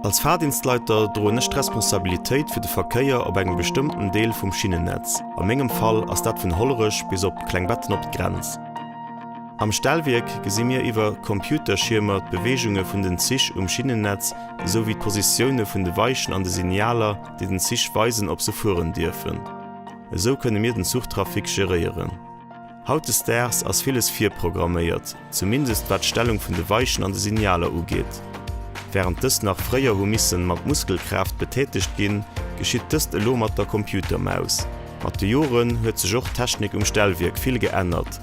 Als Fahrdienstleiter droen ech d'Responsabilitéit fir de Verkéier op engem bestëmmten Deel vum Schinnennetz. A mengem Fall ass dat vun Hollerech bis op Klengbetten op d'Grenz. Am Stellwierk gesi mir iwwer Computerschiermer d'Beweegunge vun den Zich um Schinnennetz esou wéi d'Positioune vun de Weichen an de Signaler, déi den Zich weisen, ob se fueren dierfen. Esou kënne mir den Zuchtrafic geréieren. Hautdesdaags ass villes virprogramméiert, zumindest wat d'Stellung vun de Weichen an de Signaler ugeet. Wärend dës nach fréier hu missen mat Muskelkraaft betätegt ginn, geschitt dëst elo mat der Computermaus. Mat de Joren huet sech och d'Technik um Stellwierk vill geännert.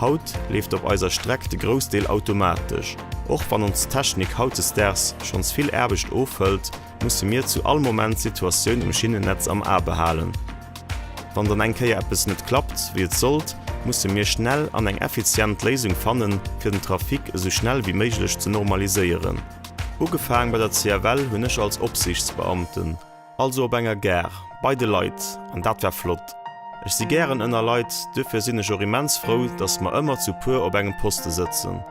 Haut leeft op eiser Streck de Groussdeel automatesch. Och wann ons Technik hautdesdaags schonns vill Aarbecht ofhëlt, musse mir zu all Moment d'Situatioun um Schinnennetz am A behalen. Wann dann eng Kéier eppes net klappt, wéi et sollt, musse mir schnell an eng effizient Léisung fannen, fir den Trafic esou schnell wéi méiglech ze normaliséieren. Ugefaang bei der CFL hunn ech als Opsiichtsbeamten, also op enger Gare, bei de Leit, an dat war flott. Ech si gären ënner Leit, duerfir sinn ech och immens frou, dass mer ëmmer zu puer op engem Poste sëtzen.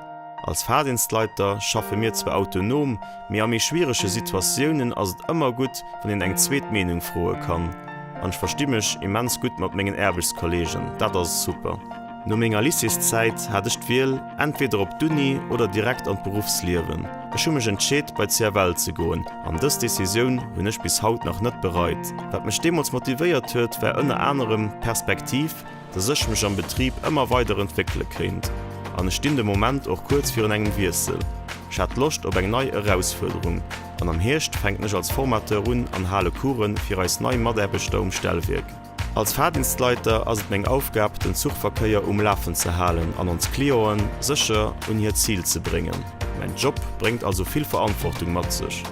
Als Fahrdienstleiter schaffe mir zwar autonom, mee a méi schwierege Situatiounen ass et ëmmer gutt, wann een eng zweet Meenung froe kann. An ech versti mech immens gutt mat mengen Aarbechtskollegen, dat ass super. No menger Lycéeszäit hat ech d'Wiel, entweder op d'Uni oder direkt an d'Beruffsliewen. Ech hu mech entscheet, bei d'CFL ze goen, an dës Decisioun hunn ech bis haut nach net bereit. Wat mech deemools motivéiert huet, war ënner anerem d'Perspektiv, dass ech mech am Betrib ëmmer weider entwéckele kéint. An ech stinn de Moment och kuerz virun engem Wiessel. Ech hat Loscht op eng nei Erausfuerderung an am Hierscht fänken ech als Formateur un an hale Coursen fir eis nei Mataarbechter um Stellwierk. Als Fahrdienstleiter ass et meng Aufgab den Zuchverkéier um Lafen ze halen an ons Clienten sécher un hiert Zil ze bréngen. Mäin Job bréngt also vill Verantwortung mat sech.